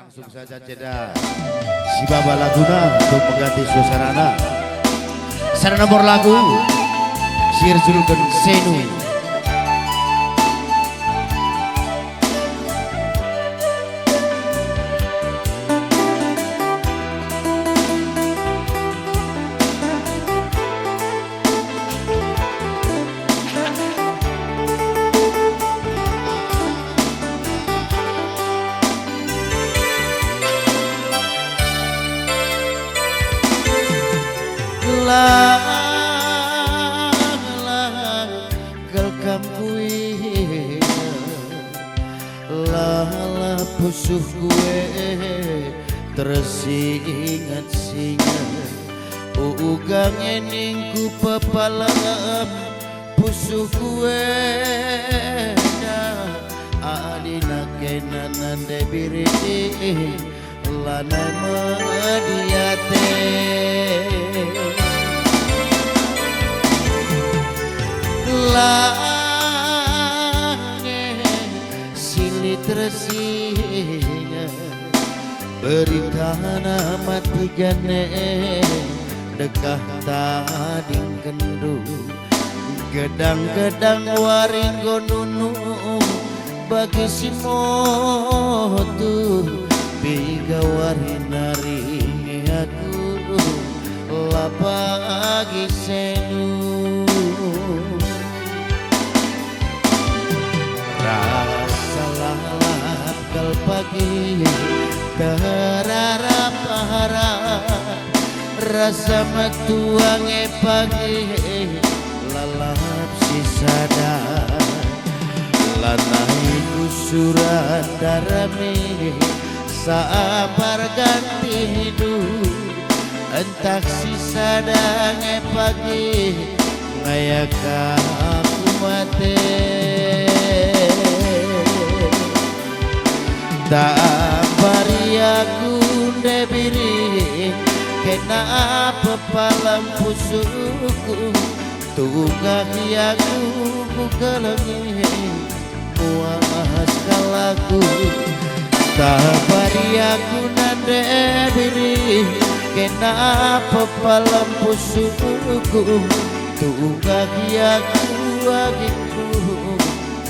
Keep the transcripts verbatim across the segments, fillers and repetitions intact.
Langsung saja ceda si baba laguna untuk mengganti suasanana. Sada nomor lagu si erjudulken Senu. Lah, lah, kal kam kuinget. Lah, lah, pusuhku e tersinget-singet. Uga nge ningku pepalem pusuhku enda, adina kena nande biring lanai mediate. Lange silit tersinget, beritana mati gane dekah tadingkenndu. Gedang-gedang wari enggo nunung bagi si motu, piga wari nari nge aku la pagi Senu. Rasa lalap kal pagi terarap-arap, rasa metua nge pagi lalap sisada. Lanai ku surat darami sabar ganti hidup, entah sisada nge pagi ngayak aku mate. Tambari aku nde biring, kena pepalem pusuhku, tunggah aku ku kelengi, puas kal aku. Tambari aku nande biring, kena pepalem pusuhku, tunggah aku agingku,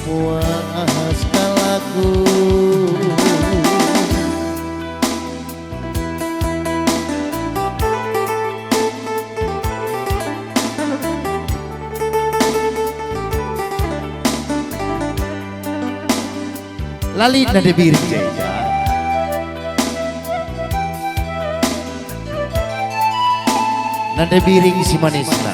puas kal aku. La lit nande biring, Jaja. Nande biring si manisna.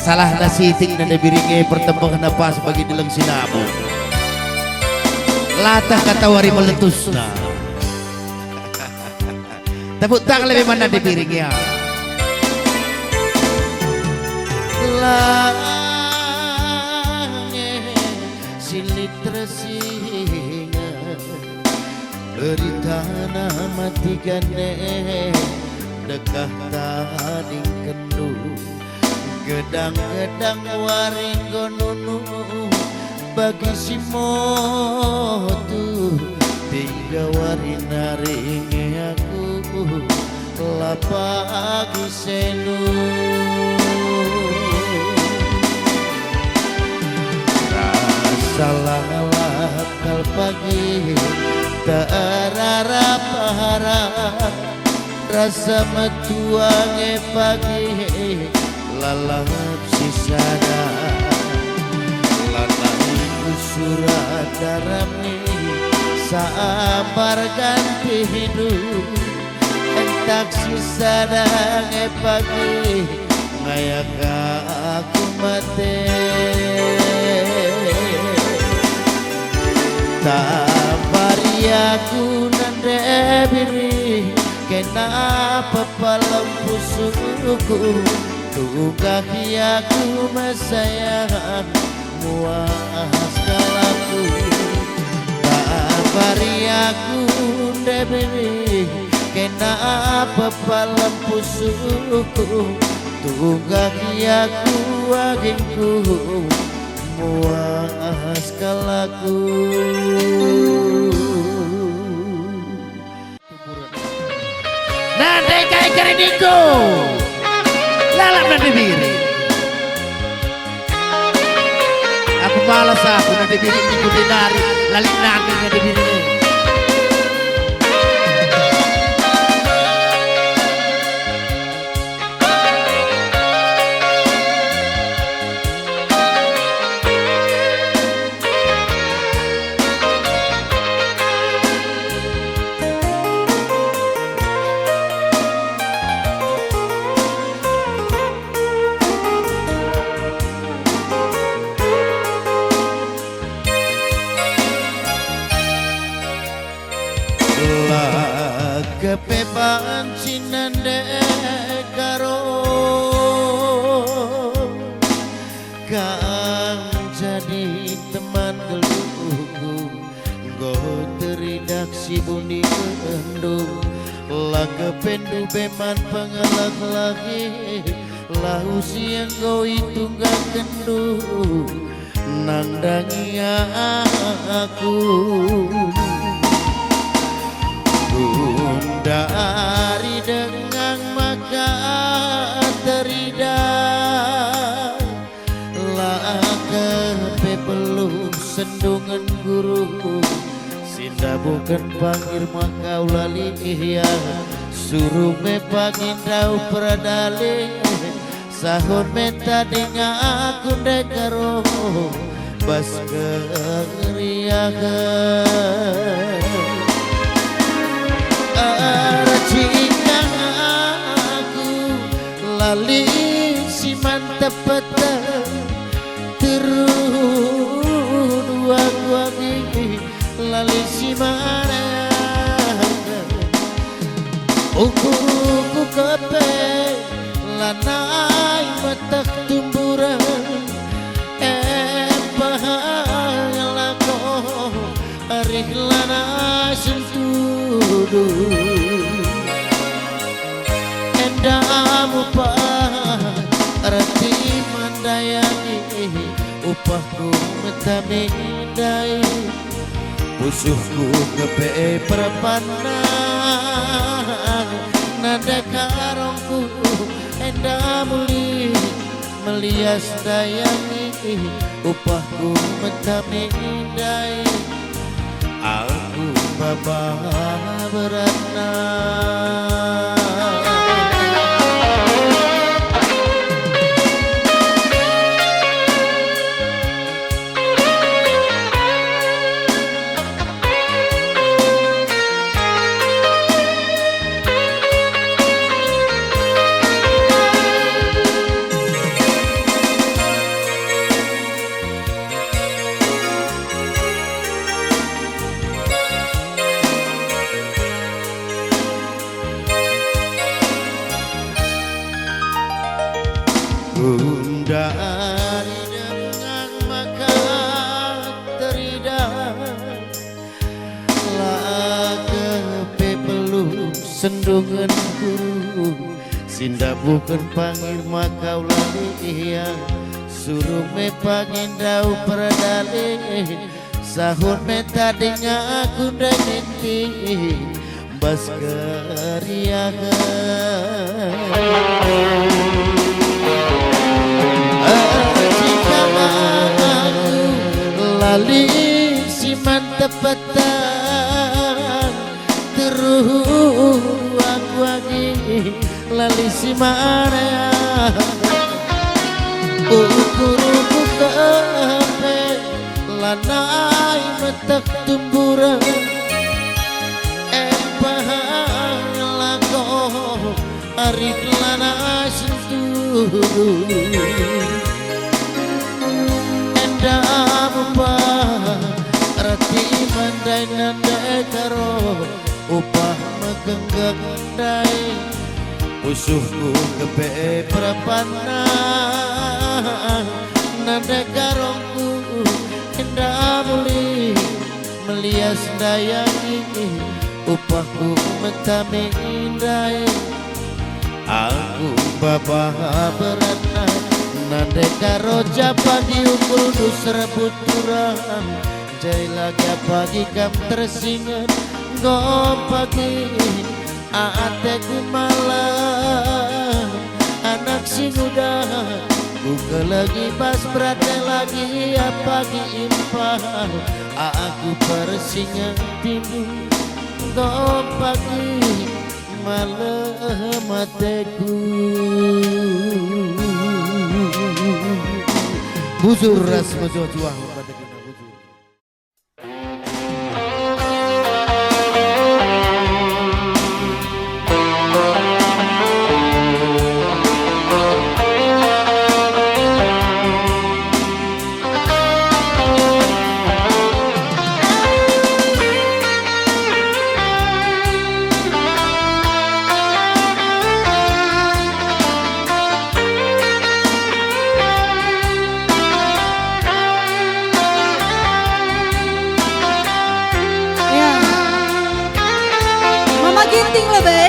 Salahna sitik nande biring e, pertembehna pas bagi deleng si nabung. Latah kata wari meletusna. Tepuk tangan lebe man nande biring ya. Lange silit tersinget, beritana mati gane dekah tadingkenndu. Gedang-gedang wari enggo nunung bagi si motu, piga wari nari nge aku la pagi Senu. Rasa lalap kal pagi terarap-arap, rasa metua nge pagi lalap sisada. Lanai ku surat darami sabar ganti hidup, entah sisada nge pagi ngayak aku mate. Tambari aku nande biring, kena pepalem pusuhku, tunggah aku mesayang, puas kal aku. Tambari aku nande biring, kena pepalem pusuhku, tunggah aku agingku, puas kal aku. Jari ningku, lalap nande biring. Aku malas aku nande biring ningku denari, la lit nande nande biring. La kepe banci nande karo. Kam jadi teman geluhku, enggo teridah si buni endung, la kependu be man pengelek lagi, lau si enggo itunggakenndu nandangi aku. Gundari dengang maka teridah. La kepe beluh sendungen guru, si ndabuhken pangir maka ulali ia, suruh me pagi ndauh peradali, sahun me tading aku ndekah roh bas keriahen. Ercikang aku, la lit si man tepeten, terudu aku agi, la lit si man ukurku kepe, lanai meteh tumburen, e pahal lako arih lanai sentudu. Enda mupa reti mandayangi, upahku metami ndai. Pusuhku kepe perpanna, nande karongku enda muli. Melias dayangi, upahku metami ndai, aku baba beratna. Gundari dengang maka teridah, la kepe beluh sendungen guru, si ndabuhken pangir maka ulali ia, suruh me pagi ndauh peradali, sahun me tading aku ndai ninti bas keriahen. Ercikang aku, la lit si man tepeten, terudu aku agi, la lit si man. Ukurku kepe, lanai meteh tumburen, e pahal lako arih lanai sentudu. Enda mupa reti mandai nande karo, upah megenggeng ndai. Pusuhku kepe perpanna, nande karongku enda muli. Melias dayangi, upahku metami ndai, aku baba beratna. Nande karo ja pagi ukurku serebut turang, jai lagi pagi kam tersinget, enggo pagi Ateku malem, anak si nguda, ku kelegi bas berate lagi apagi impal, aku persinget tindu, enggo pagi malem ateku. Bujur ras mejuah-juah. Ya. Mama Ginting lebe.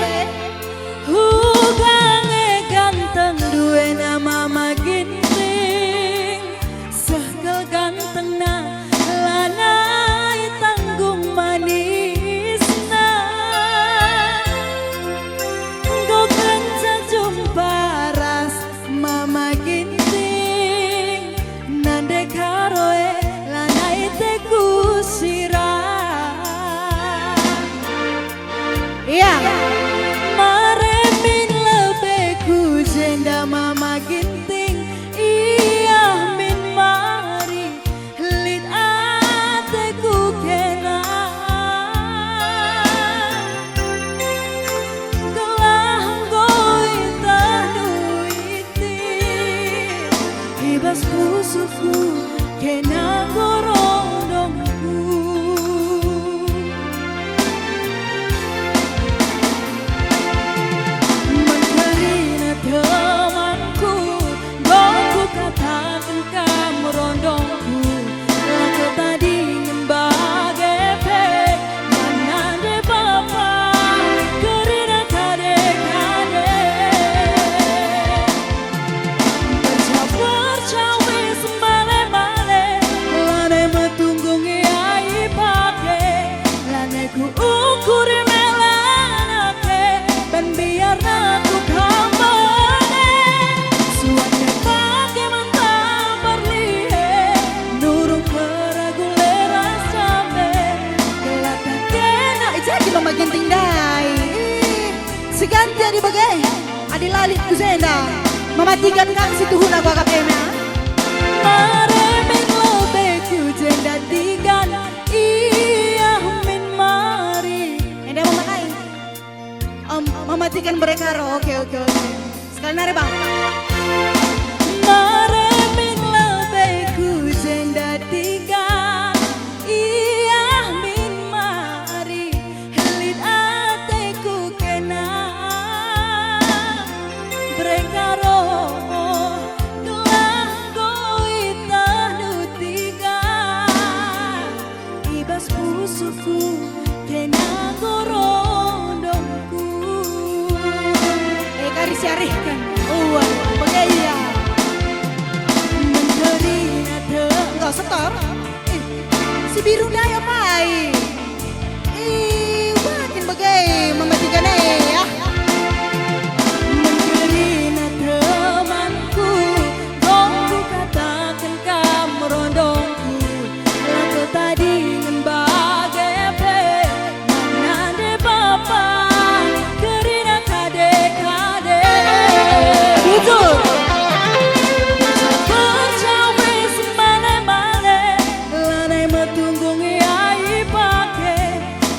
Uga nge ganteng duena Mama Ginting. Seh kal gantengna lanai tanggung manisna. Enggo kenca jumpa ras Mama Ginting, nande Karo e lanai teku sira. Ia. Mare min lebe ku jenda Mama Ginting, ia min mari lit ateku kena. Gelah enggo itahndu itik i bas pusuhku kena gorondongku. Man kerina temanku, enggo kukataken kam rondongku, la ketadingen bage pe, man nande bapa, kerina kade-kade. Perca-perca wis male-male, lanai metunggung ia ipake, lanai kuukuri mela anake, ben biarna ku kam bene. Suan me pake mantap perlie, nurung keragu leras jambe, kelatan kena. Ijaki Mama Ginting ndai. Ih, siganti adi bage. Adi la lit ku jenda, Mama Tigan kang si tuhuna kuakap eme. Mare min lebe ku jenda Tigan, ia min mari. Enda Mama kai? Em, Mama Tigan bere Karo. Oke, oke, oke. Sekali nari, Bang. Mare min lebe ku jenda Tigan, ia min mari. Lit ateku kena bere Karo, gelah enggo itahndu Tigan, i bas pusuhku kena gorondongku. Eh, kari siarihken. Uan, bage ia. Menterina te-, enggo setor. Eh, si biru ndai apai? Ih, wakin bage Mama Tigan e, ya. Menterina temanku, enggo kukataken kam rondongku, la ketadingen bage pe, man nande bapa, kerina kade-kade. Bujur. Percawe sembale-bale, lanai metunggung ia ipake,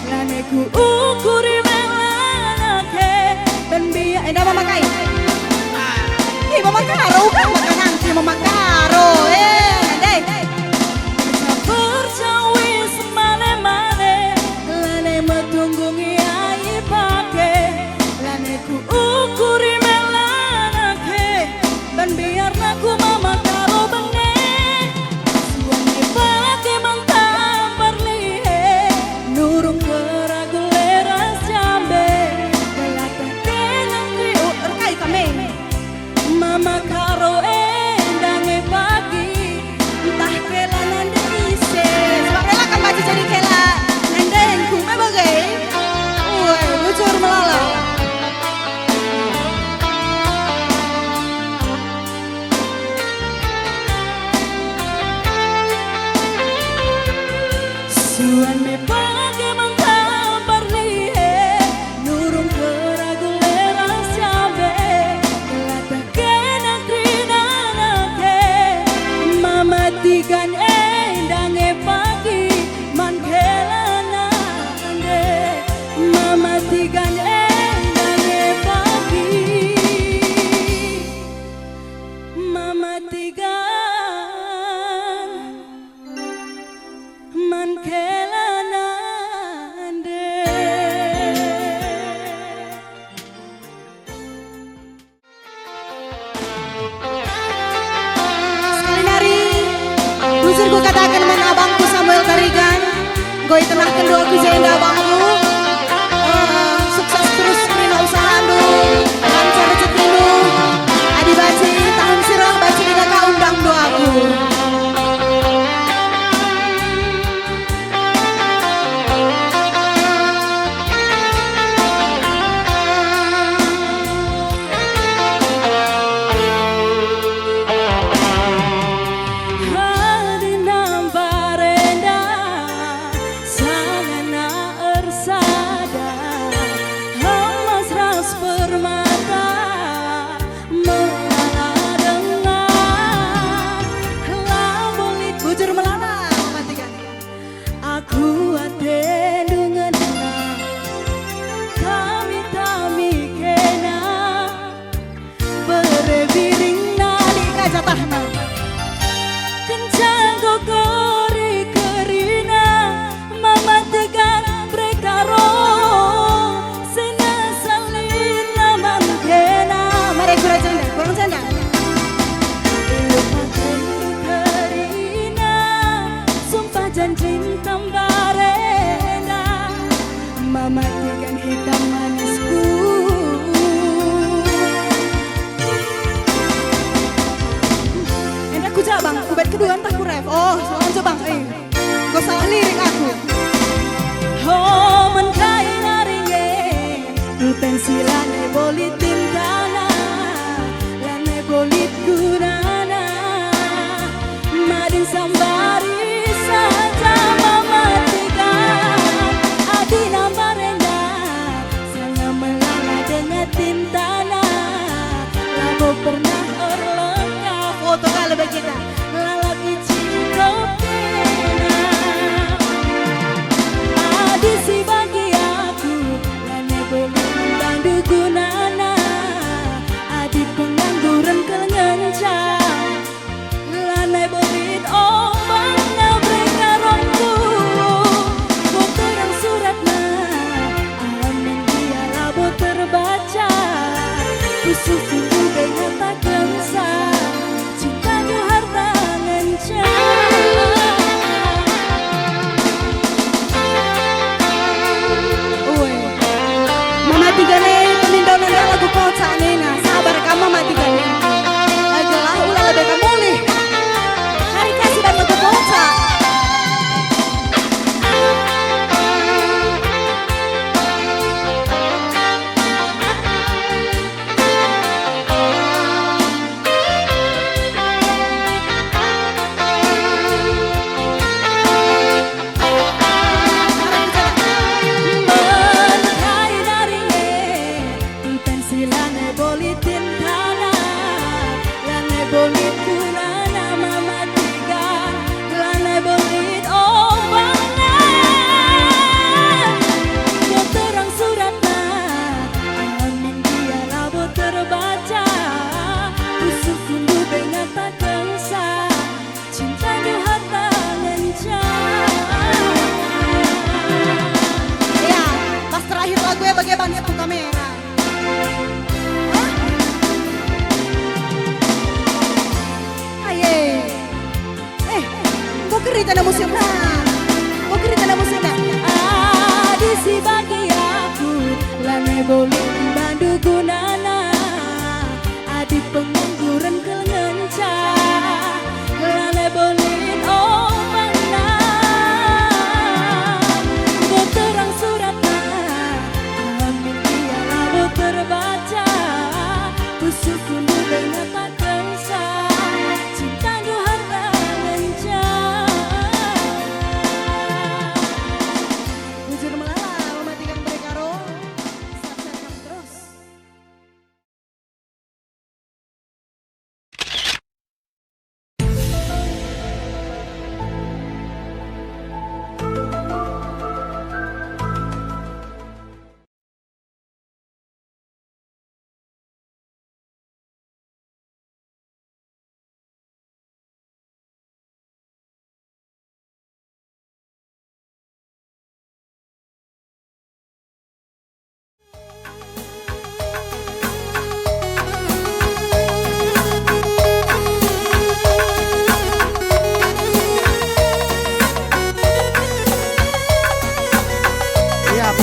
lanai kuukuri mela anake, ben biak enda Mama kai. Ih, Mama Karo, uga maka nanti Mama Karo, eh, deh. Percawe sembale-bale, lanai metunggung ia ipake, lanai kuukuri mela anake, ben biakna ku Mama Karo bene. Suan ipake mantap perlie, nurung keragu leras jambe, kelatan kenang riuk erkai kami. Mama Karo e, Tuhan me pagi mengkabar lihe, nurung keragu leras jambe, gelatah kena kerina nake, mamatikan enda nge pagi, man kelana ende, mamatikan enda nge pagi, mamatikan man kelana ende. Sekali nari, bujur kukataken man abangku Samuel Tarigan, enggo itenahken doaku jenda abangku. Eh, sukses terus kerina usahandu, lancar rezekindu. Adi banci tahun si reh banci denga ka undang doaku.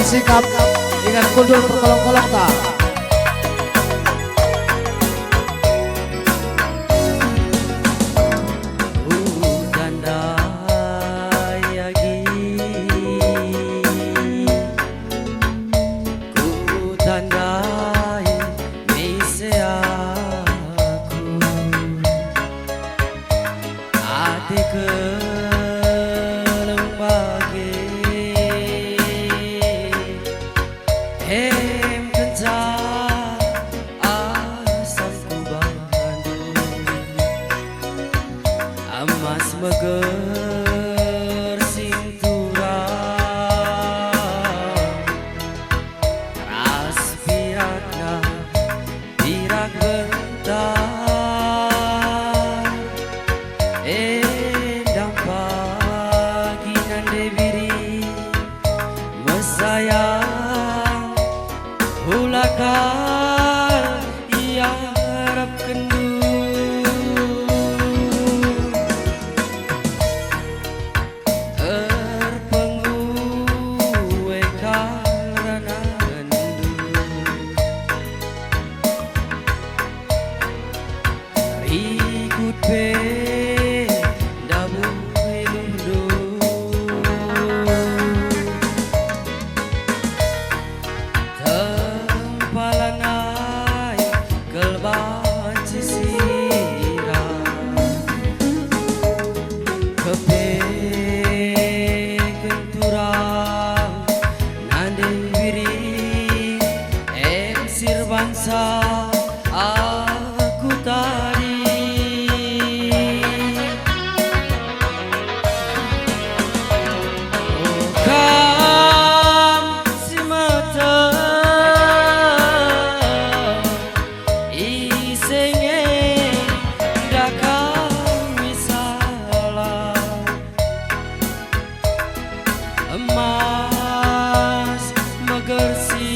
Sikap, inget kundul perkolong-kolongta. Kutandai agi, kutandai mise aku. Ate keleng bage, em kenca asam ku bandu. Emas meger sintura, ras pirakna pirak bentar. Endang pagi nande biri mesayang, ula kal iarapkenndu. Erpenguek kal ranandu. Rikut pe ndabuh iluhndu. Tempalan ai kal banci sirang, kepeken turang nande biri, em sirbansa aku tadi. O kam si meteh, ise nge nda kami salah. Emas megersi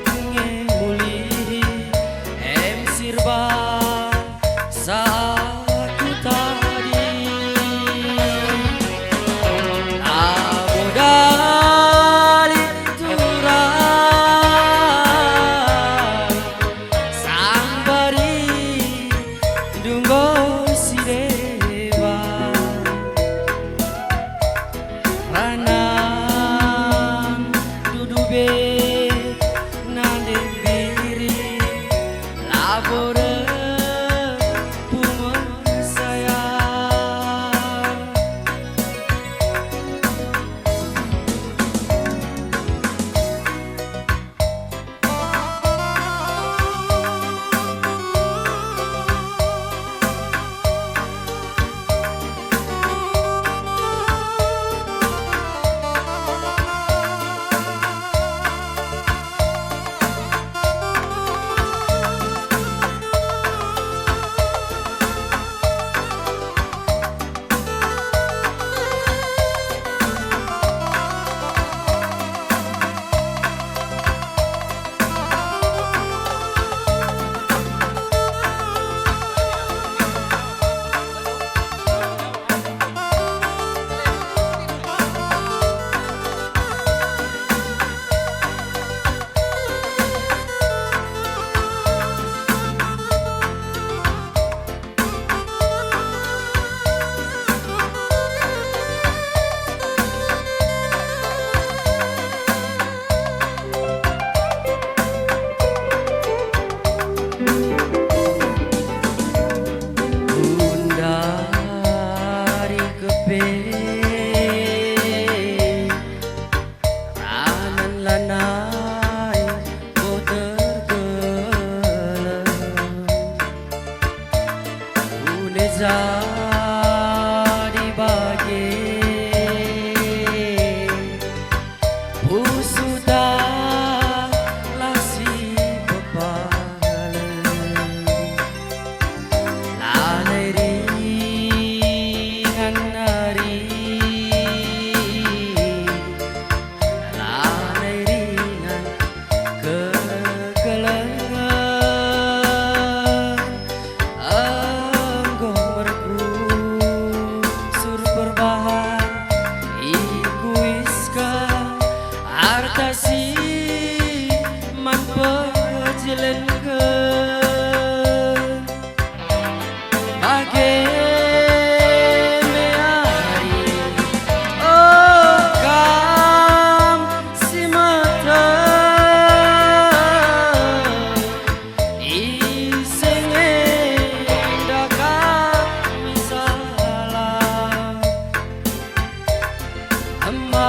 nge mulih, em sirban sa aku tadi. Labo dali turang, sambari dunggo si deban. Ranang dudu be nande biri, labo reh pungo sayang.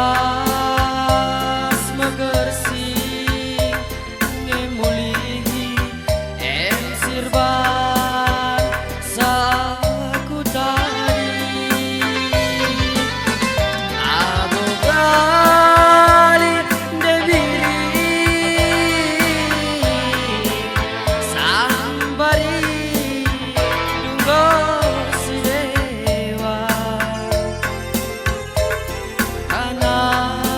As megersi nge mulihi, em sirban sakutari. Abo gali ndebiri, sambari dunggo si dewa. Tanah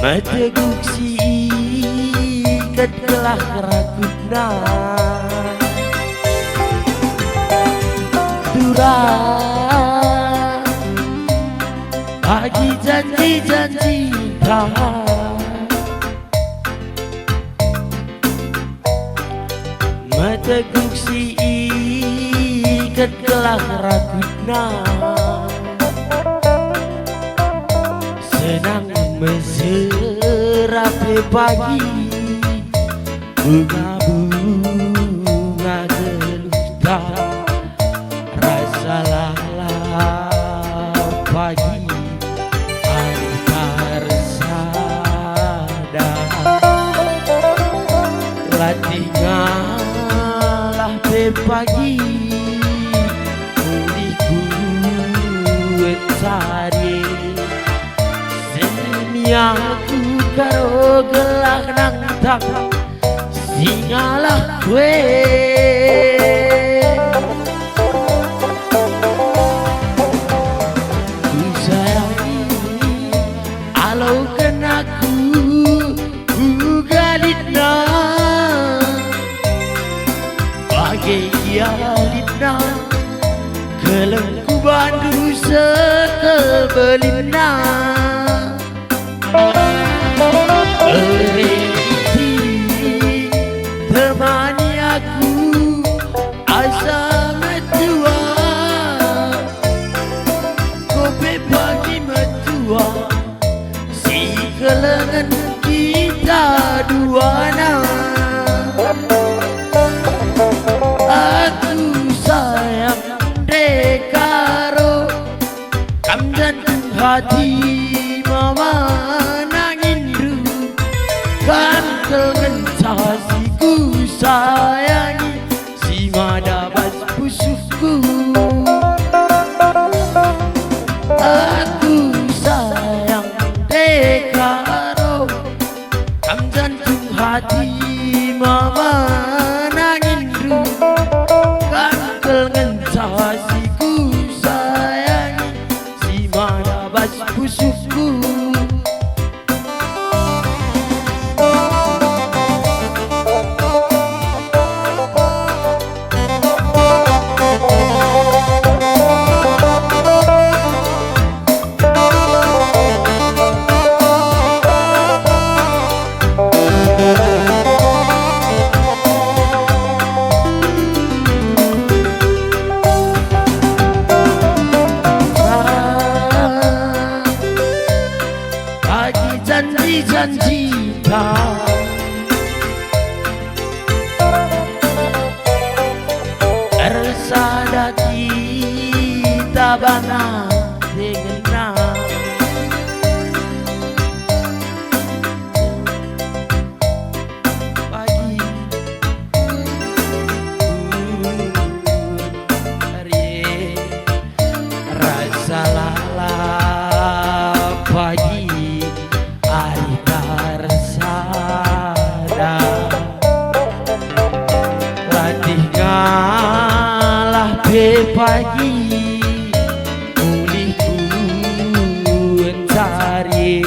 Meteguk si iket gelah rakutna. Dura bagi janji-janjinta. Meteguk si iket gelah rakutna. Senang mesera pe pagi, bunga-bunga geluhta. Rasa lalap pagi ari tarsada. Latih ngalah pe pagi, mulih kuet sari. Seni aku karo gelah nangtang, singalah kue. Kusayangi aloken aku, uga litna, bage gia litna, kelengku bandu sekel belinna. Eriti temani aku asa metua, kope pagi metua, sikelengen kita duana. Aku sayang ndekaro, kam jantung hati mama nangindu, kam kal ngenca si kusayangi, si mada bas pusuhku. Aku sayang ndekaro, kam jantung hati mama nangindu, kam kal ngenca si kusayangi, si mada bas pusuhku. Bagi janji-janjinta, ersada kita bana dengenna. Pagi ari rasa lalap pagi ari tarsada, latih ngalah pe pagi mulih ku encari.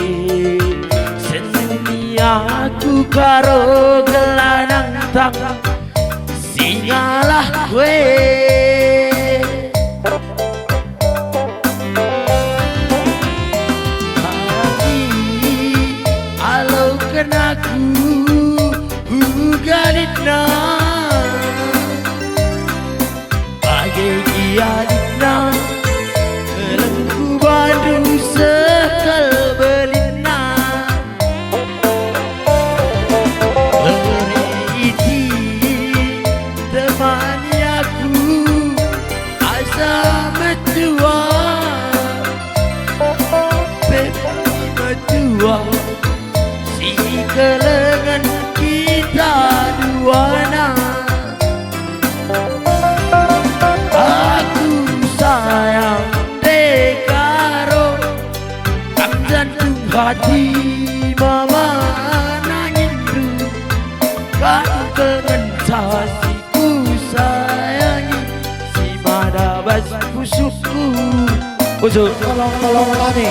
Seni aku karo gelah nangtang, singalah kue. Bagi aloken aku, uga litna, bage gia litna, kelengku bandu sekel belinna. Eriti temani aku asa metua, pe pagi metua, sikelengen kita duana. Aku sayang ndekaro, kam jantung hati mama nangindu, kam kal ngenca si kusayangi, si mada bas pusuhku. Pusuh. Tolong, tolong kami.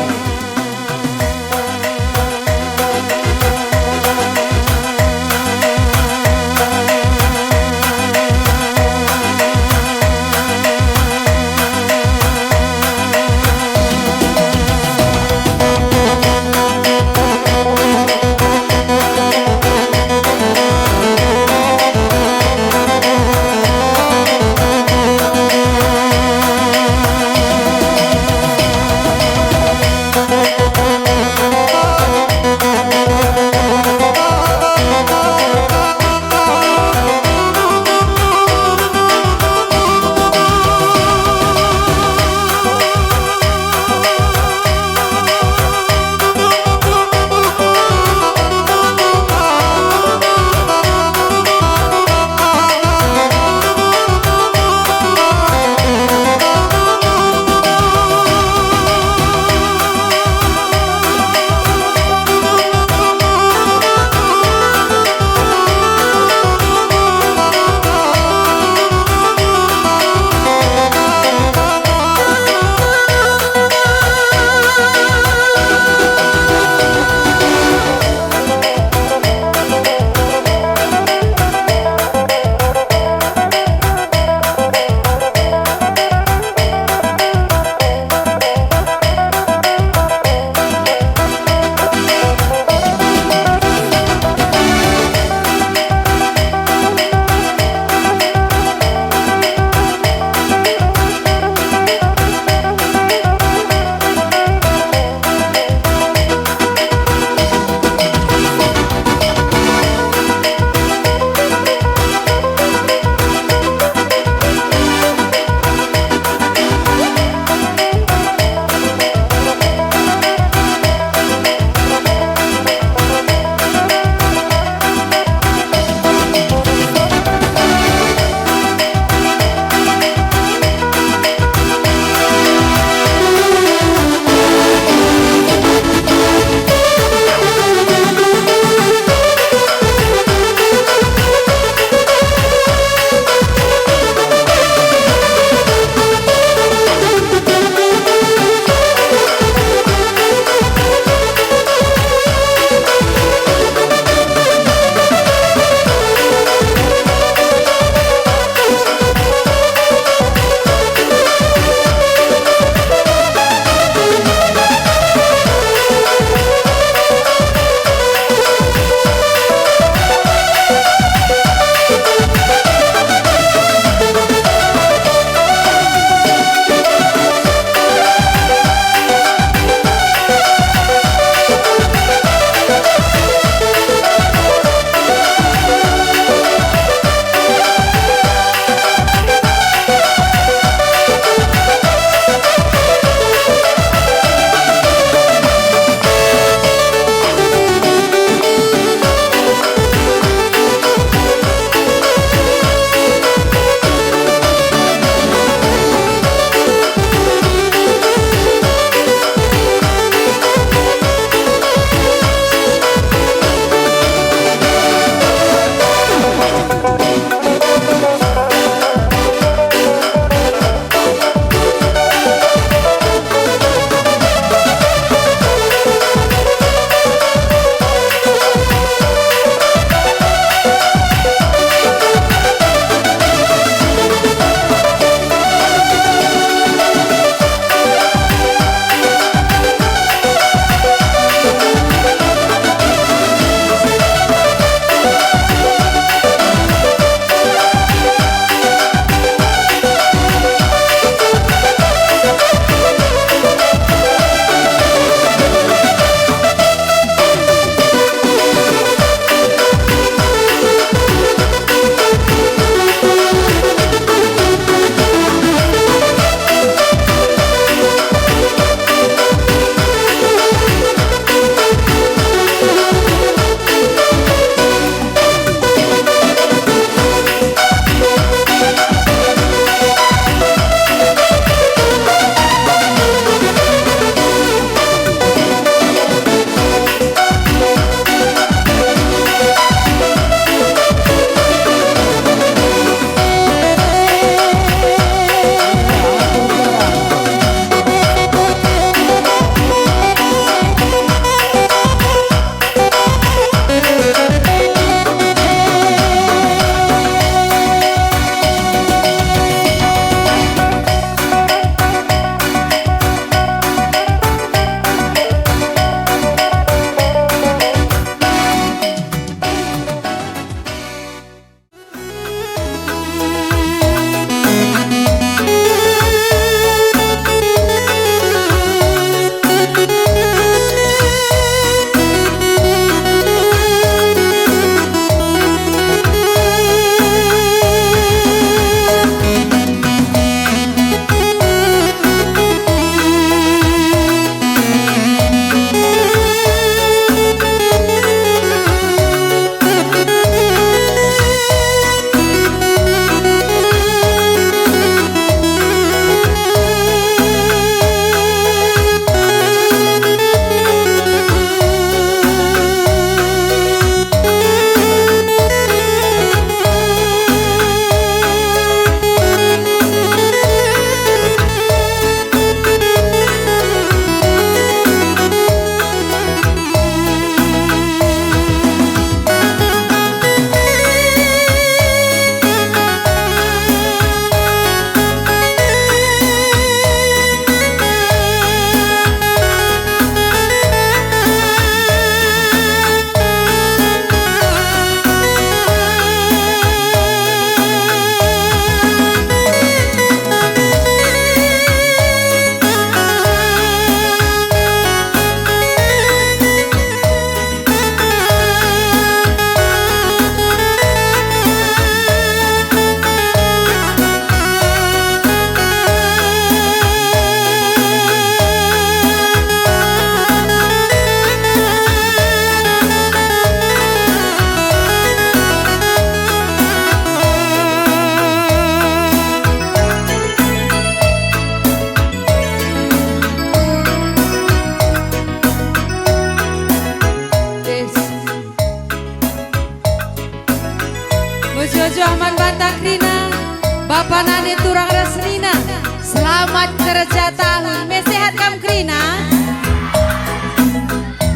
Kerja tahun, me sehat kam kerina?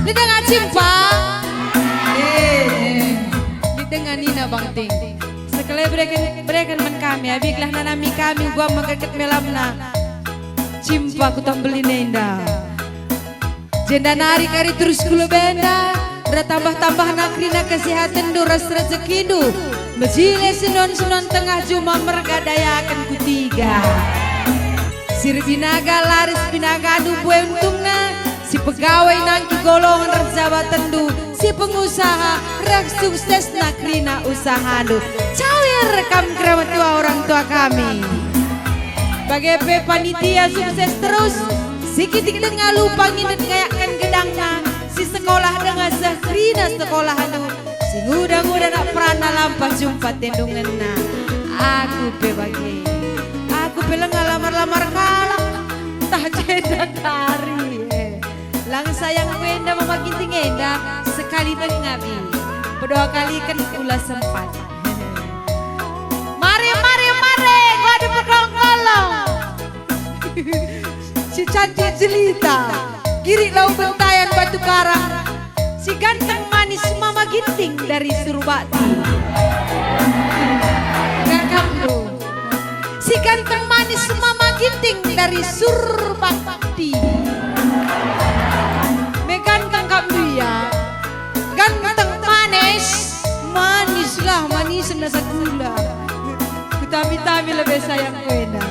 Lit denga Cimpa? Eh, eh. Lit denga nina Bangting. Sekali bereken, bereken man kami, abi gelah nanami kami, uga mengkeket melamna Cimpa Kutambelin enda. Jenda nari kari terus ku lebenda, ras tambah-tambahna kerina kesehatenndu ras rejekindu, mejile senon-senon tengah juma merga dayaken Kutiga. Si erbinaga laris binagandu mbue untungna, si pegawai nangkih golongen ras jabatenndu, si pengusaha reh suksesna kerina usahandu. Cawir kam keramat tua orang tua kami. Bage pe panitia sukses terus, si kitik denga lupa ngindet ngayakken gedangna, si sekolah denga seh kerina sekolahndu, si nguda-nguda anak peranna lampah jumpa tendungenna. Aku pe bage. Aku pe langa lamar-lamar kalak, ntah jenda kari, eh. Lang sayangku enda Mama Ginting enda, sekali denga bi. Pedoa kaliken kula sempat. Mare, mare, mare, enggo adi perkolong-kolong. Si cantik jelita, girik lau bentayan batu karang. Si ganteng manis Mama Ginting dari Surbakti. Kakakku. Si ganteng manis Mama Ginting dari Surbakti. Me ganteng kap ndu ia. Ganteng manis, manislah manisen rasa gula. Kutami-tami lebe sayangku enda.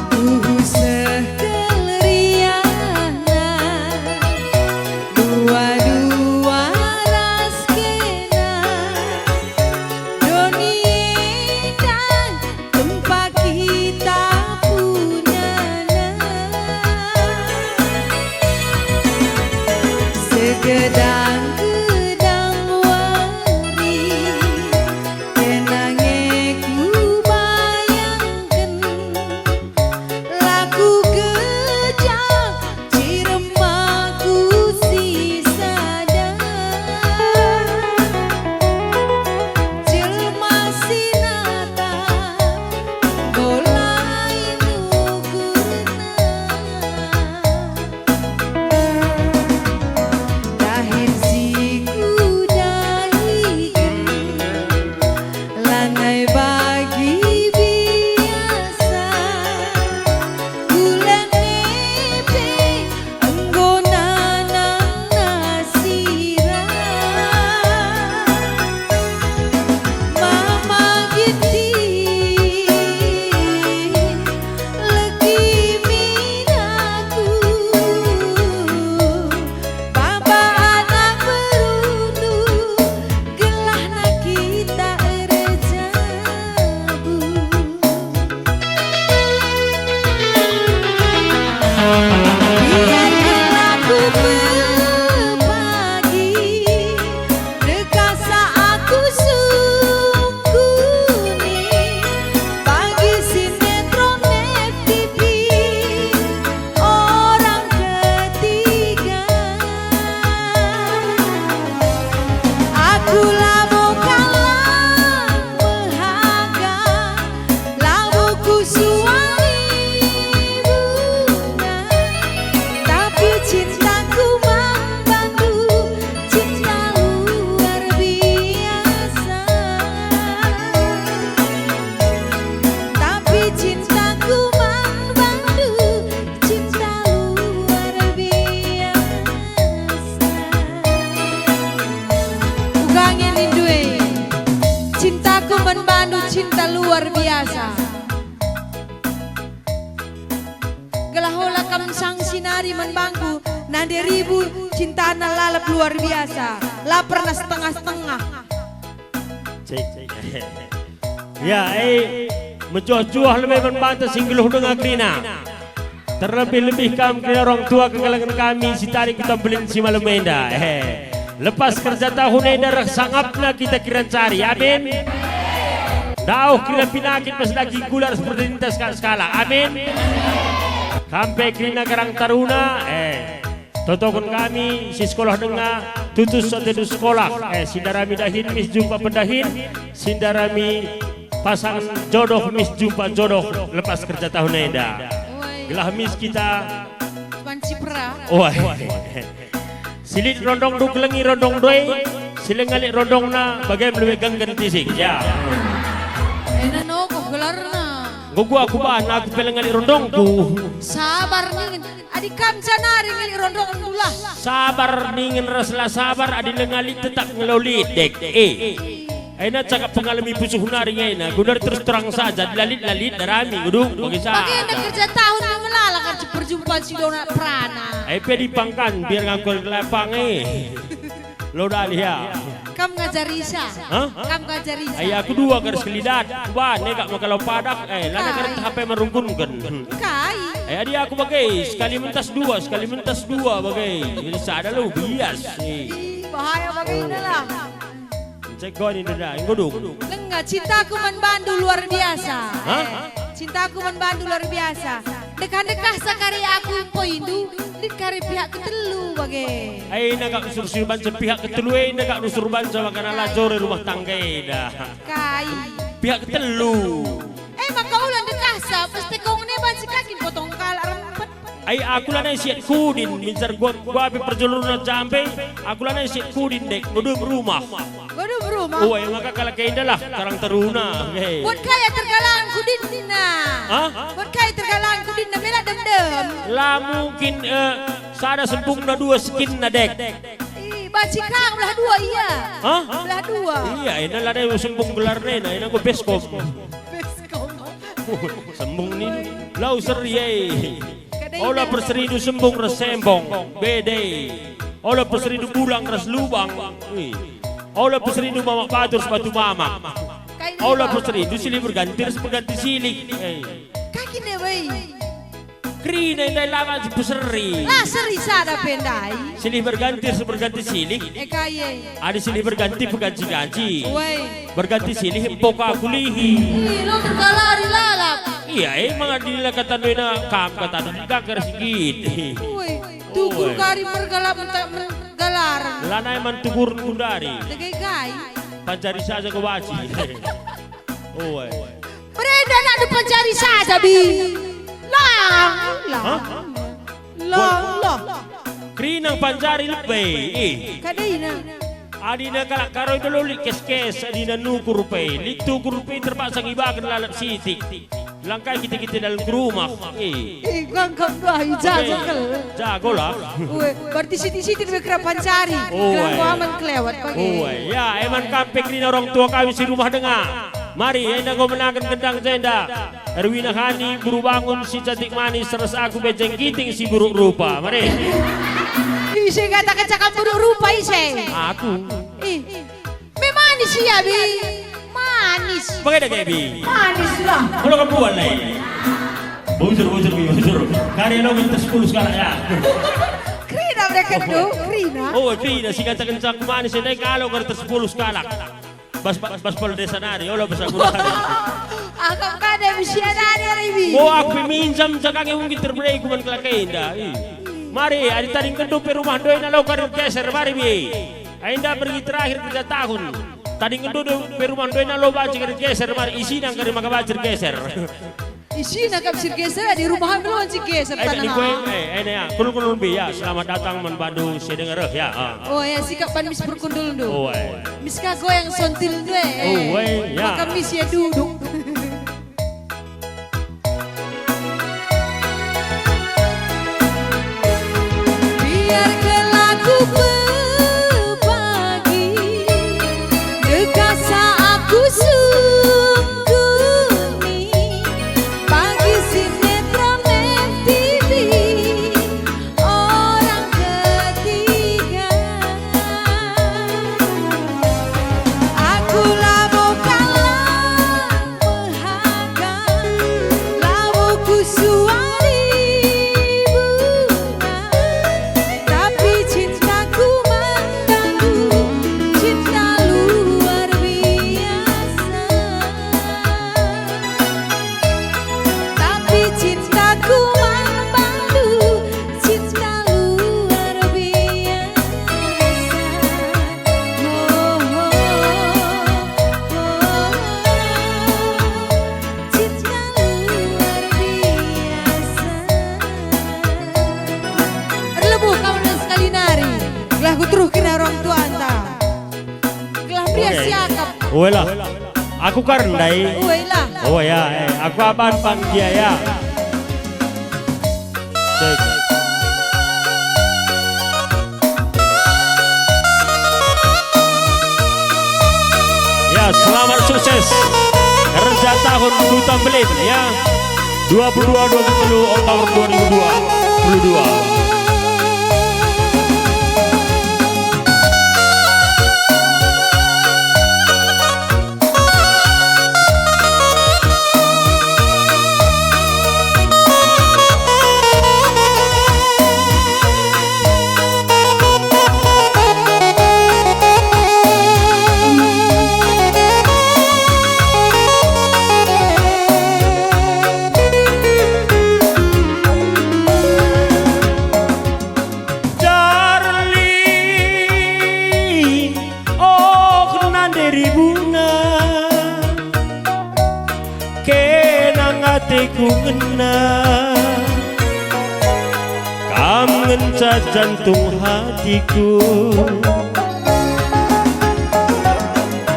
Tuhu seh kal riahna, dua-dua ras kena, doni enda tempa kita punana. Segedang-gedang wari, kena nge kubayangken, la kugejap Ciremaku si sada, jelma si natap, enggo la inukurna. Dahin si kudahiken, lanai bagi biasa, bulan nepe enggo nanang nasira. Mama Ginting, legi minaku, baba anak berundu, gelahna kita erjabu. Biarkenlah ku pepagi, dekasa aku sungkuni, bagi sinetron F T V. Orang ketiga. Aku labo kalak mehaga, labo kusuari bunga, tapi cintaku man bandu cinta luar biasa. Tapi cintaku man bandu cinta luar biasa. Uga nge nindu e, cintaku man bandu cinta luar biasa. Gelah ola kam sangsi nari man bangku, nande ribu cintana lalap luar biasa, la pernah setengah-setengah. Cek. Ya, eh, mejuah-juah lebe man banta si nggeluh denga kerina. Terlebih-lebih kam kerina orang tua kekelengen kami si tading Kutambelin si malem enda. Eh, lepas kerja tahun enda reh sangapna kita kerina ncari. Amin. Dauh kerina pinakit pas dagi gula ras pertinta sekala-sekala. Amin. Kam pe kerina Karang Taruna, eh, Totoken kami si sekolah denga, tutus atendu sekolah. Eh, si ndarami dahin mis jumpa pendahin, si ndarami pasangen jodoh mis jumpa jodoh lepas kerja tahun enda. Oi. Gelah mis kita. Cuman cipera. Oi. Si lit rondongndu kelengi rondongndu e, si langa lit rondongna, bage me lebe genggen tisik. Ya. Ena nokoh gelarna. Enggo gua kubahan aku pe langa lit rondongku. Sabar ningen. Adi kam janari ngelik rondongndu lah. Sabar ningen ras la sabar adi langa lit tetap ngelo lit, Dek. Eh. Ena cakap pengalemi pusuh nari ngena, guna terus terang saja, lalit-lalit darami, gedung, bagi sa. Bagi enda kerja tahun ni melala kan perjumpaan si dona perana. Eh, pe dipangkan, biar ngangkul kelapang, eh. Lo Dahlia. Kam ngajari sa? Hah? Kam ngajari sa? Ai aku dua garis kelidat. Kuban, eh, kak maka lau padak. Eh, lana Kai. Garis H P merungkunken. Kai. Eh, adi aku bage, sekali mentas dua, sekali mentas dua bage. Jadi sada lo bias. Eh. Ih, bahaya bage inilah. Cek kau ini dah, enggo dung. Lenga, cintaku man bandu luar biasa. Hah? Eh, cintaku man bandu luar biasa. Dekah-dekah sakari aku empoindu, lit kari pihak ketelu bage. Ai, enda kak usur si banca pihak ketelu, eh, enda kak usur banca maka la jore rumah tangga enda. Kai. Pihak ketelu. Eh, maka ula dekahsa, pasti kong ne banci kakin potong kalak rempet. Ai, aku lanai siat kudin, mincar gua, gua pe perjulurna jambe, aku lanai siat kudin, Dek, ngedum rumah. Waduh, berumah. Uai, maka kalak enda lah, Karang Taruna. Hei. Buat kaya tergalang kudinna. Hah? Buat kaya tergalang kudinna, mela dem-dem. La mungkin, eh, sada sempungna dua sekinna, Dek. Ih, banci kang belah dua ia. Hah? Belah dua. Iya, ena la ada sempung gelarna, ena enggo beskom. Beskom. Sembung ni lau seri, eh. Ola perserindu sembung ras sembong, bede. Ola perserindu bulang ras lubang. Ih. Ola perserindu mamak batu ras batu mamak. Ola perserindu silih berganti ras berganti silih. Eh. Kaki ne wei. Kerina ndai lama si peseri. La seri sada pe ndai. Silih berganti ras berganti silih. E kai e. Adi silih berganti peganci-ganci. Wei. Berganti silih empo ka kulihi. Ih, lo tergalari lalap. Iya, eh, manga dila kata nuena kam kata nuena ganggar sigit. Woi, tukur kari mergalap mentak mergalar. Lanai man tukur kundari. Tegai gai. Pancari saja kau baci. Oi. Berenda nak dipancari saja, Bi. Lah, lah. Hah? Lah, lah. Kerina pancari lebe, eh. Kadaina. Adina kalak Karo enda lo lit kes-kes, adina nukur pe, lit tukur pe terpaksa ngibaken lalap sitik. Langkai kita-kita dalam ke rumah, eh. Eh, gangkang bah, i jago kal. Jago lah. Ue, berarti siti-siti lebih kerap pancari. Oh, kelangko eh. Aman kelewat pagi. Oh, eh. Ya, eman kam pe kerina orang tua kami si rumah denga. Mari, enda enggo menaken gendang jenda. Erwina Hani, Guru Bangun, si cantik manis, ras aku Bejeng Giting si buruk rupa. Mari. Ise kataken cakap buruk rupa, ise? Aku. Ih, me manis ia, Bi. Manis. Pakai dah, Bi. Manis lah. Kalau kamu buat lain. Bujur, bujur, Bi, bujur. Kari lo minta sepuluh sekarang ya. Kerina mereka tu, kerina. Oh, kerina, si kataken cakap manis, ini kalau kari tersepuluh sekarang. Bas, bas, bas pol desa nari, ola bas aku nari. Akap kada misia nari ari bi. Oh, aku pe minjam jakange mungkin terbelai kuman kelakenda. Ih. Mari, adi tadingkenndu pe rumah ndu ena lo karir geser, mari bi. Enda pergi terakhir kerja tahun. Tadingkenndu pe rumah ndu ena lo banci karir geser, mari isina karir maka banci geser. Isina kap si geser, di rumah kami lo banci geser. Eh, tanah. Ni kue, eh, eh, ya, kulun-kulun bi, ya, selamat datang man bandu si dengar, eh, ya, ah. Oh, ya, sikap ban mis perkundulndu. Oh, eh. Mis ka goyang sontilndu, eh. Oh, eh, ya. Maka mis ya duduk. Biar kelaku pepagi, dekasa aku sungkuni, bagi sinetron F T V, orang ketiga. Aku labo kalah. Uelah. Aku kar ndai. Uelah. Oh ya, eh, aku aban panitia ya. Cek. Ya, selamat sukses kerja tahun Kuta Mbelin ya. Dua puluh dua, dua puluh tiga Oktober dua ribu dua puluh dua. Darling, oh, nande ribuna, kenang ateku ngena. Kam ngenca jantung hatiku.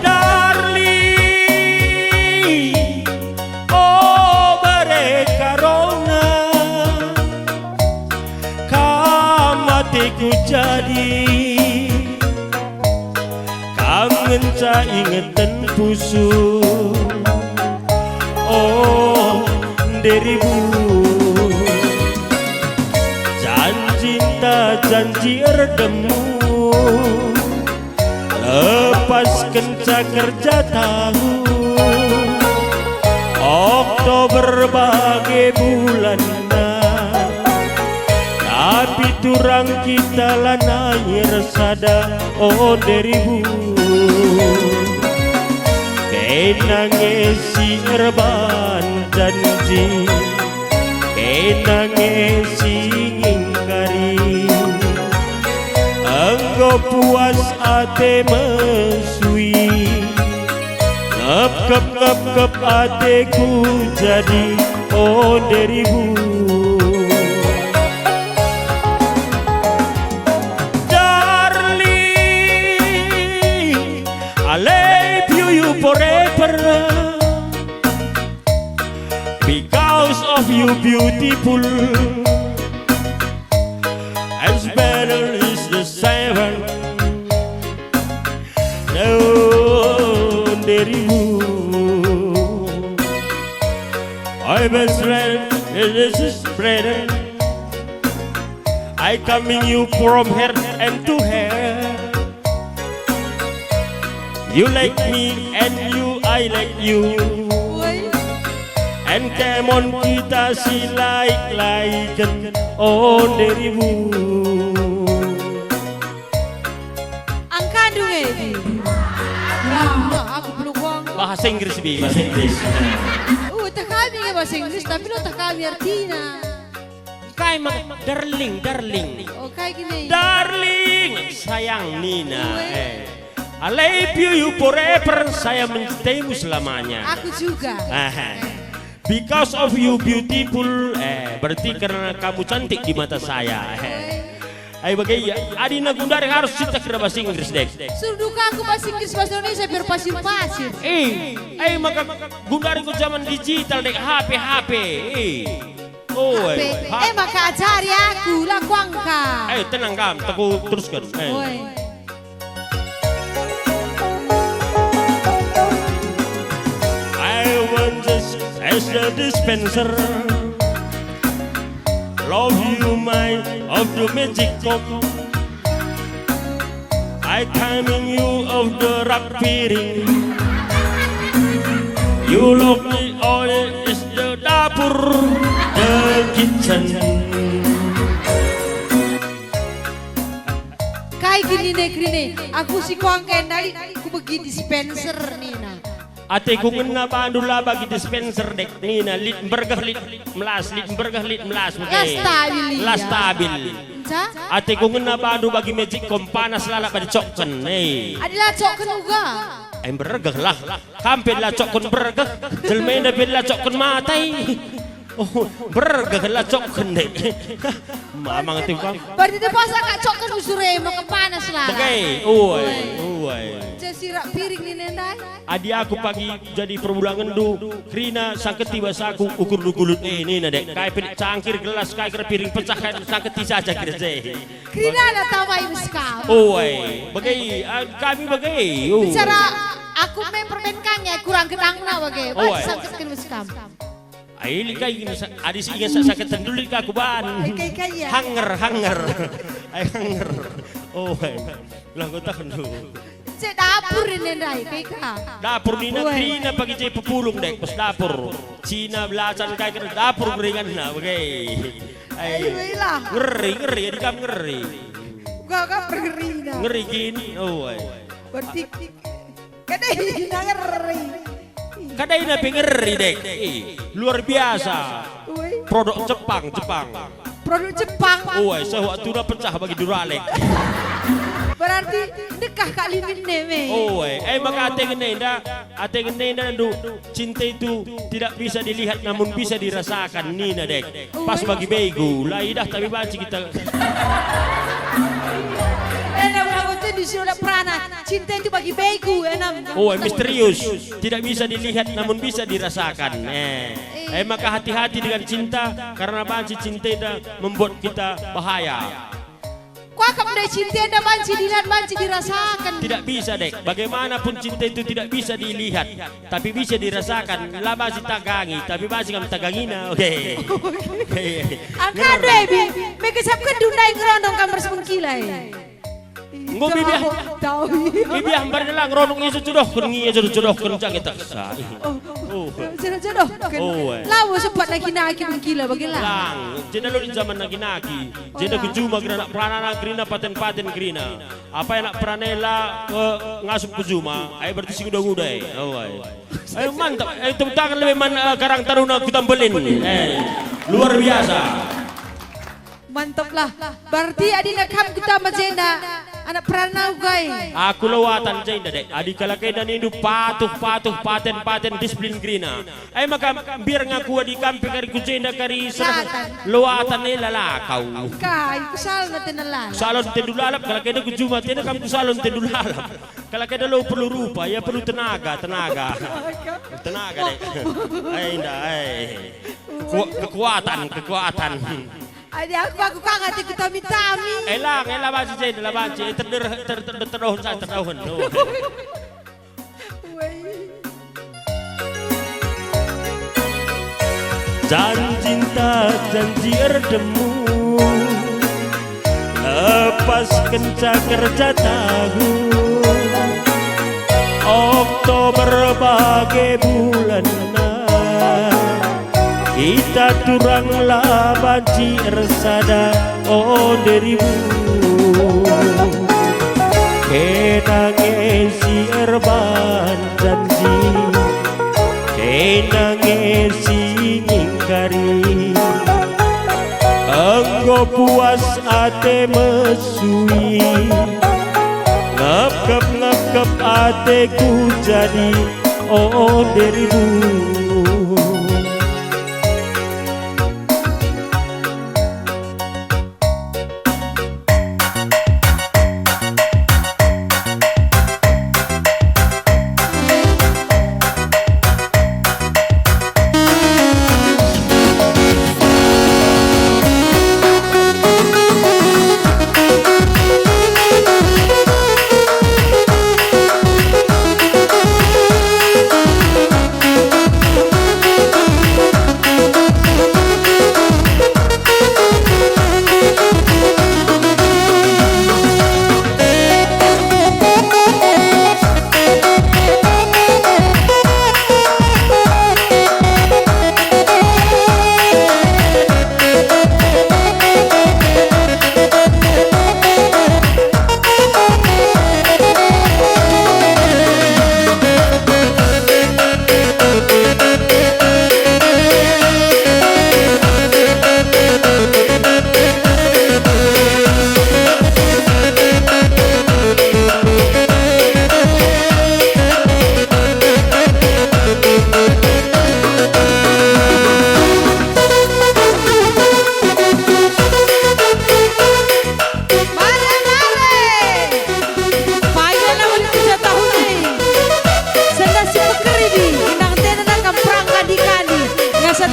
Darling, oh, bare karona. Kam ateku jadi, kam ngenca ingeten pusuh. Oh, nderibu, janjinta janji erdemu. Lepaskenca kerja tahun, Oktober bage bulanna, tapi turang kita lanai ersada, o nderibu. Kena nge si erban janji, kena nge si ngingkari. Enggo puas ate mesui, ngepkep-ngepkep ateku jadi, o nderibu. Darling, I love you, you forever. Because of you beautiful, as better is the seven. Oh, nderibu. My best friend, this is Brandon. I coming you from here and to here. You like me and you, I like you. Woi. And come on kita si like-liken, o nderibu. Angkandu nge, Bi. Nah, aku peluk wong. Bahasa Inggris, Bi, bahasa Inggris. Uh, teh kami nge bahasa Inggris, tapi lo teh kami artina. Kai mak darling, darling. Oh, kai gini. Darling, sayang nina. Uwe. Eh. I love you, you forever, saya mencintaimu selamanya. Aku juga. Eh. Because of you beautiful, eh, berarti karena kamu cantik di mata saya. Eh. Uwe. Ai bage ia, adina gundari harus sitek kira bahasa Inggris, Dek. Suruh duka aku bahasa Inggris, bahasa Indonesia biar pasir-pasir. Eh, ai maka gundari ku zaman digital, Dek, H P, H P. Eh. Oi, P. Ha- Eh, maka ajari aku, la kuangka. Eh, tenang kam, aku teruskan. Eh. Oi. I want just as the dispenser. Love you, my of the magic cup. I timing you of the rap piring. You look me all is the dapur, the kitchen. Kai gini ne kerine? Aku si kuangka enda lit kubegi dispenser nina. Ateku ngena bandu la bagi dispenser, Dek, nina, lit mbergeh lit melas, lit mbergeh lit melas, bage. La stabil, la stabil. Enca? Ateku ngena bandu bagi magic cup panas lalap badi cokken, eh. Adi la cokken uga. Eh, mbergeh lah. Kam pe la cokken mbergeh. Jelma enda pe la cokken mata, eh. Oh, mbergeh la cokken, Dek. Mamang tim kam. Berarti terpaksa kak cokken usure maka panas lalap. Bage, uai, uai. Sirak piring nina ndai. Adi aku pagi jadi perbulangenndu, kerina sangketi bas aku ukurndu gulut, eh, nina, dek. Kai pe cangkir, gelas, kai kira piring pecah, kai sangketi saja kira je. Kerina la tambai bas kam. Oi, bage, ah, kami bage, oh. Bicara aku main permen kanya kurang gedangna bage. Oi. Sangketken bas kam. Ai, lit kai gini sa-, adi si inget sa-, sakit tendulit ka aku ban. Ai, kai, kai, ya. Hanger, hanger. Ai, hanger. Oh, ai. Lah, kau tahan dulu. Cek dapur ini ndai, kai ka. Dapur nina. Weh. Kerina pagi je pepulung, dek, pas dapur. Cina belacan kai kena dapur beringan na, bage. Ai. Ai, weh lah. Ngeri, ngeri, adi kam ngeri. Gua kan ngeri dah. Ngeri gini, oh, ai. Berarti Kadaina ngeri. Kadaina pe ngeri, dek. Eh, luar biasa. Ui. Produk Jepang, Jepang. Produk Jepang. Oi, sewaktu na pecah bagi Duralex. Berarti dekah kak linin ne me. Oi, eh, maka ate ngena enda, ate ngena enda ndu, cinta itu tidak bisa dilihat namun bisa dirasakan, nina, dek. Pas bagi begu, la idah tapi banci kita. Enda ulang waktu di surat perana. Cinta itu bagi begu, enam. Oh, misterius. Tidak bisa dilihat, namun bisa dirasakan. Eh. Eh, maka hati-hati dengan cinta, karena banci cinta itu membuat kita bahaya. Kuakap ndai cinta enda banci dilihat, banci dirasakan. Tidak bisa, dek. Bagaimanapun cinta itu tidak bisa dilihat. Tapi bisa dirasakan, la banci tagangi, tapi banci kam tagangina. Oke. Oke. Angka dua, Bi. Mega sapken ndai ngerondong kam ras mengkilai. Enggo bibiah. Tahu. Bibiah mbarina la ngerondong ia jodohken, ia jodohken jange taksa. Oh. Jodoh, jodoh. Oh, eh. Lawo sempat naki-naki mengkila bagi la. Lang, jenda lo di zaman naki-naki. Jenda ku juma kerina anak perana kerina paten-paten kerina. Apa anak perana la, eh, ngasup ku juma? Ai berarti si nguda-nguda, eh. Oh, ai. Ayo, mantap. Ayo, tepuk tangan lebih man, eh, Karang Taruna Kutambelin. Eh, luar biasa. Mantap lah. Berarti adina kam kutama jenda, anak perana uga e. Aku lawatan jenda, dek. Adi kalak enda nindu patuh, patuh, paten, paten, disiplin kerina. Ai maka mbiar ngaku adi kam pe kari ku jenda kari serah lawatan e la kau. Kai, ku salon ate lalap. Salon tendu lalap, kalak enda ku juma ate kam ku salon tendu lalap. Kalak enda lo perlu rupa, ia perlu tenaga, tenaga. Tenaga, dek. Ai, nda, ai. Ku-, kekuatan, kekuatan. Adi aku, aku kang ate kutami-tami. Ela, ela banci je, ela banci. Terder, ter, ter, terdohon saya, terdohon. Oh. Weh. Janjinta janji erdemu, lepaskenca kerja tahu. Oktober bage bulanna, kita turang la banci ersada, o dirimu. Kena nge si erban janji, kena nge si ngingkari. Enggo puas ate mesui, ngepkep-ngepkep ateku jadi, o dirimu.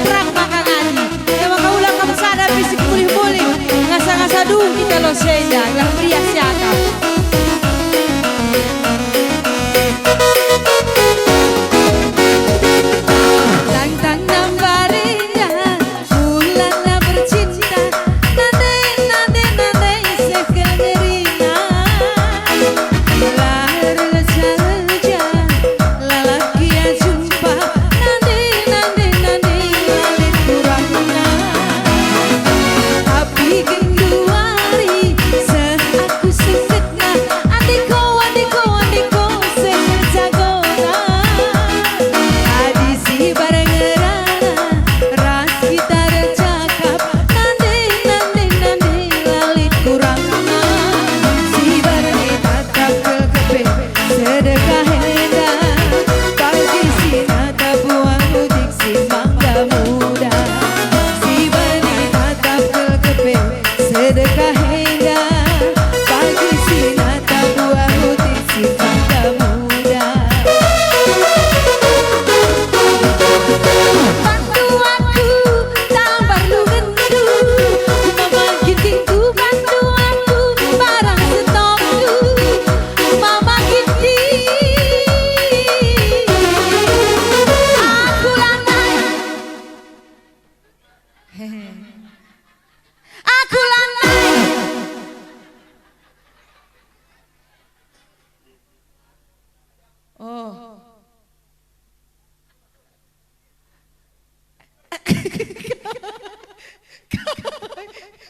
Terang maka ngadi. E maka ula kam sada bisi mulih-mulih, ngasa-ngasa dung kita lose enda, gelah meriah siakap. Tang-tang nambari enda, mulana bercinta, nande, nande, nande, seh kal ngerina. Lahir leja-leja, lalap gia jumpa, nande, nande, nande, la lit kurangna. Tapi genduari seh aku sengketna, andeko, andeko, andeko, seh jagona. Adi sibar ngerana, ras kita ercakap, nande, nande, nande, la lit kurangna. Sibar e tatap kal kepe, sedekah enda, bagi si nata buah utik si mangga muda. Sibar e tatap kal kepe, sedekah enda, bagi si nata buah utik si mangga muda. Bantu aku tambah lungenndu, mama gintingku, bantu aku barang setokndu, mama ginting. Aku lanai. Aku lanai. Oh.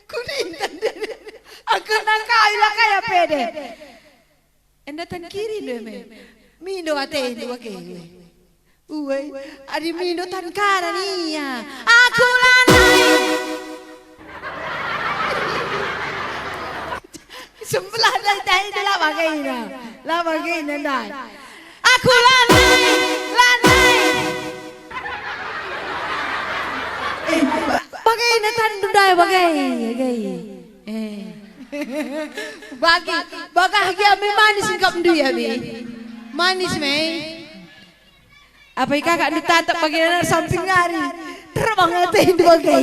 Kunintan deh. Aku nangkai la kai apa deh. Enda tan kiri ndu me. Mindo atendu bage. Uai, adi mindo tan karan ia. Aku lanai. Sebelah ndai, ndai, ndai, la bagena. La bagena ndai. Aku lanai, lanai. Eh, ba-, bagena tanndu ndai, bage, bage. Eh. Bagi, bagah gia me manis engkapndu ia me. Manis me. Apai kakakndu tatap bagena samping nari. Terbang atendu bage.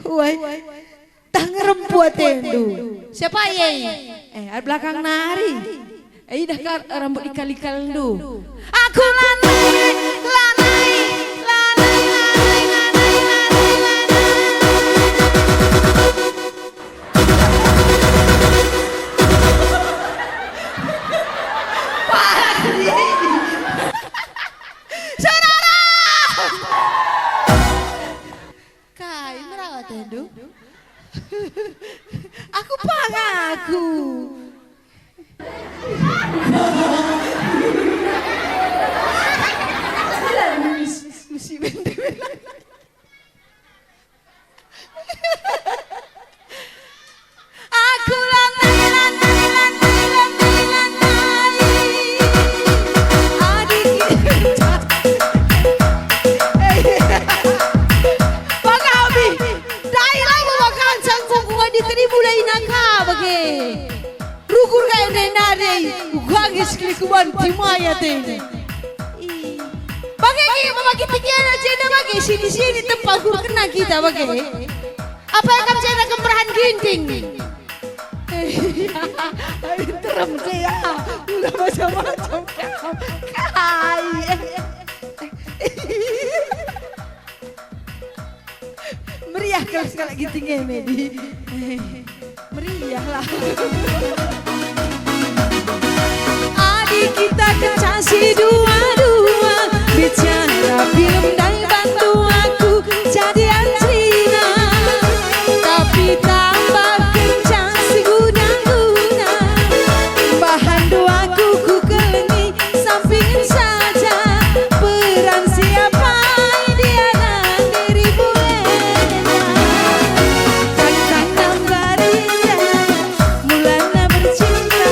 Uai. Tah ngerempu atendu. Siapa ia? Eh, adi belakang nari. Eh, idah ka rambut ikal-ikalndu. Aku lanai, lanai, lanai, lanai, lanai, lanai, lanai. Saudara! Kai merawat atendu? Aku pang aku. Mesti bente. Aku lanai, lanai, lanai, lanai, lanai. Adik. Bagabi. Ndai labo bakan sangkungku ngadi tadi mulai naka bage. Rukur ka ende nari, uga nge sekali kuban timaya tene. Ih. Bage nge mama kita kiana ceda bage, sini-sini tempa ukur kena kita bage. Apa kam ceda kemerahan ginting? Terem ceda, udah macam-macam kau. Kai. Meriah kal sekalak ginting e, Medi. Meriah lah. Adi kita kenca si dua-dua, bicara film ndai bantu aku jadi antina. Tapi tambah kenca si guna-guna, bahan duaku kukelengi. Sampingen saja peran siapa dia dan dirimu enda. Tang-tang nambari enda, mulana bercinta,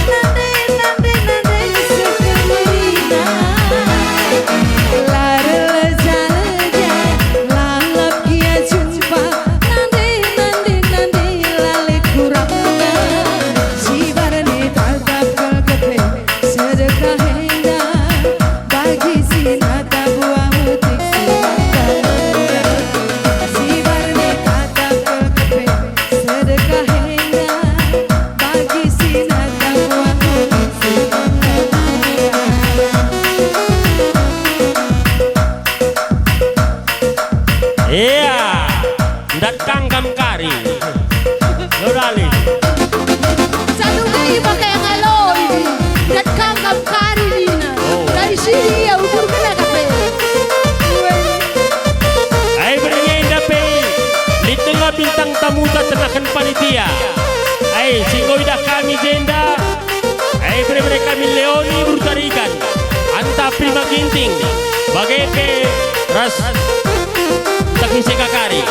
nande, nande, nande, sekelina. La releja-leja, Tamu tatenahken panitia. Ai, si enggo idah kami jenda. Ai, bere-bere kami Leoni Burtarigan, Anta Prima Ginting, bage pe ras Taging Sekakari.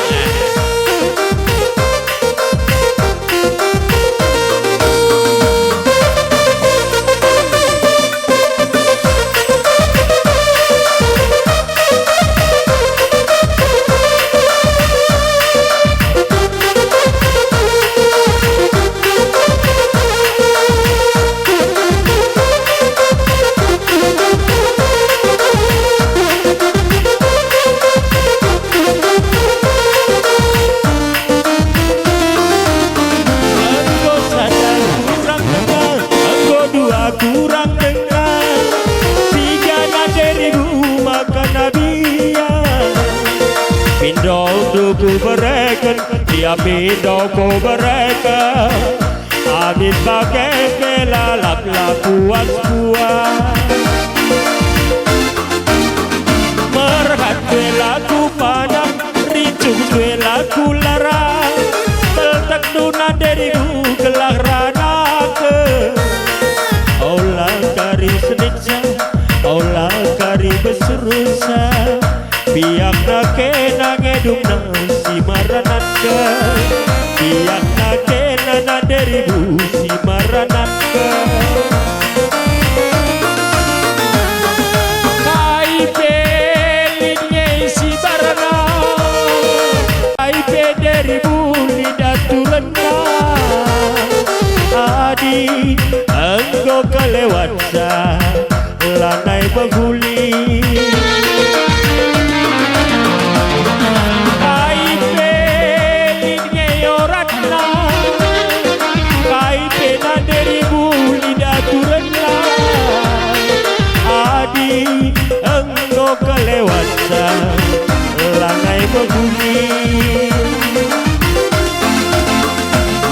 Enggo sada kurang denga, enggo dua kurang denga, tiga nande ribu maka nabia. Pindo duku bereken, dia pindo ku bereken. Abit bage pe lalap la puas-puas. Merhat pe la kupandang, ricuh pe la kularang. Teltekndu nande ribu gelah ranake. Ola kari seniksa, ola kari besurusa. Biakna kena ngedungna si marananke. Biakna kena nande ribu si marananke. Kai pe lit nge si barana, kai pe nande ribu lit aturenna. Adi enggo kelewatsa, lanai mehuli. Kai pe lit nge oratna, kai pe nande ribu lit aturenna. Adi enggo kelewatsa, lanai mehuli.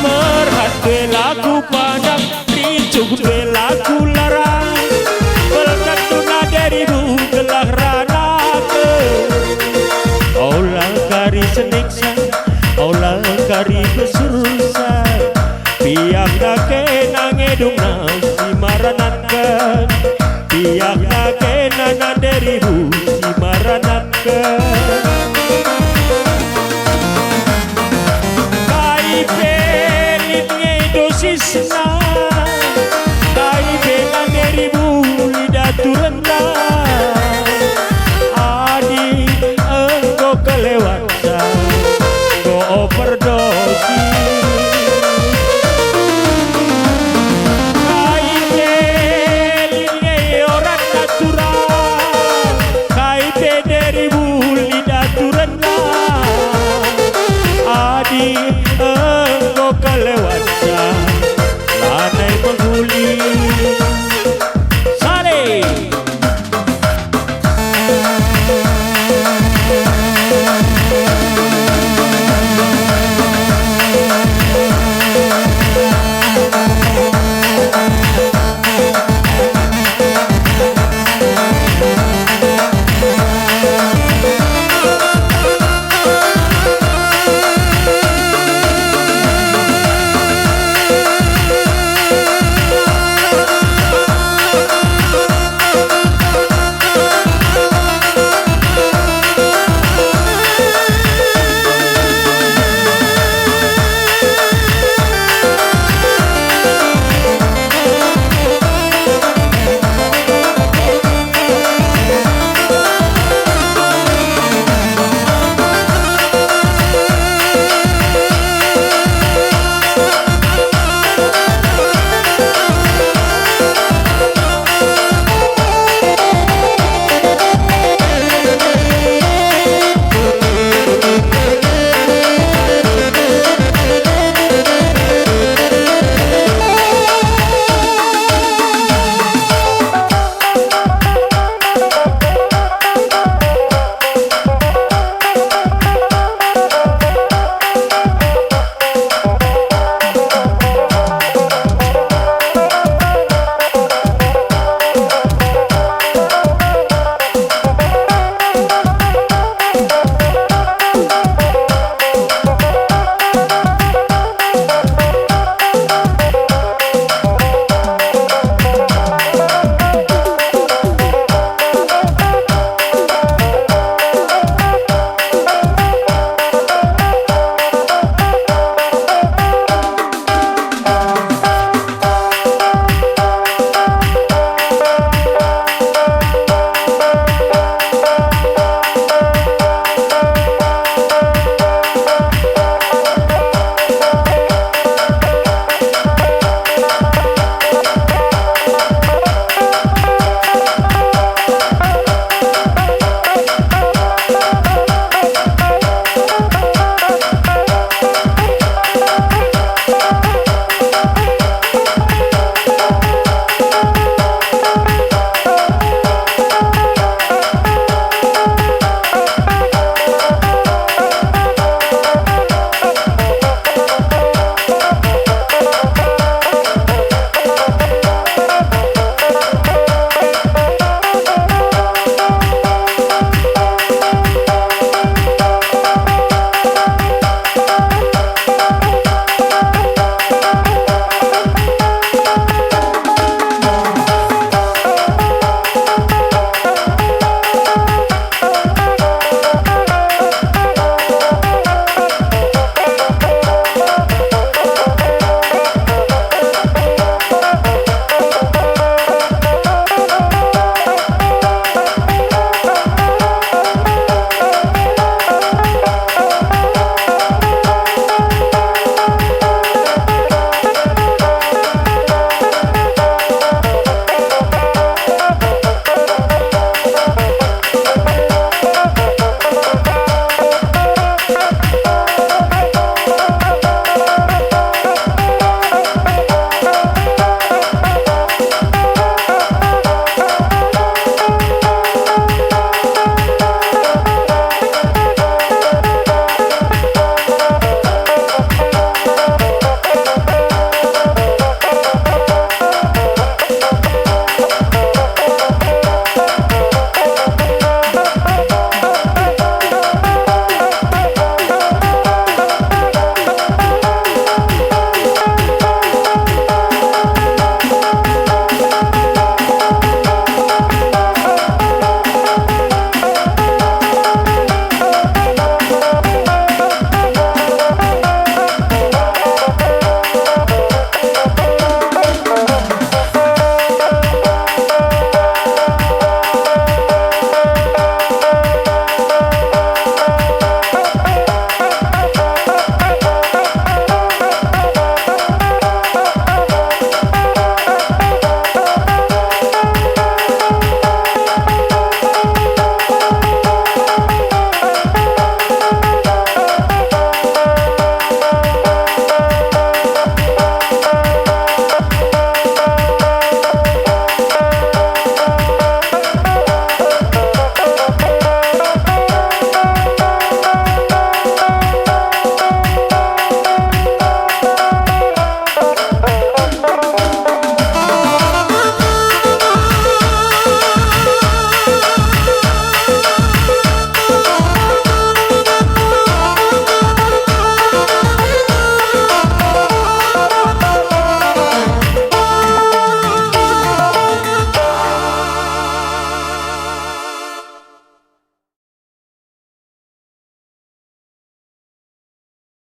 Merhat pe la kupandang, ricuh pe la kularang, belketndu nande ribu gelah ranake. Ola kari seniksa, ola kari besurusa. Biakna kena ngedungna si marananken. Biakna kena nande ribu si marananken. Kai pe lit nge dosisna, kai pe nande ribu lit aturenta. Adi enggo kelewat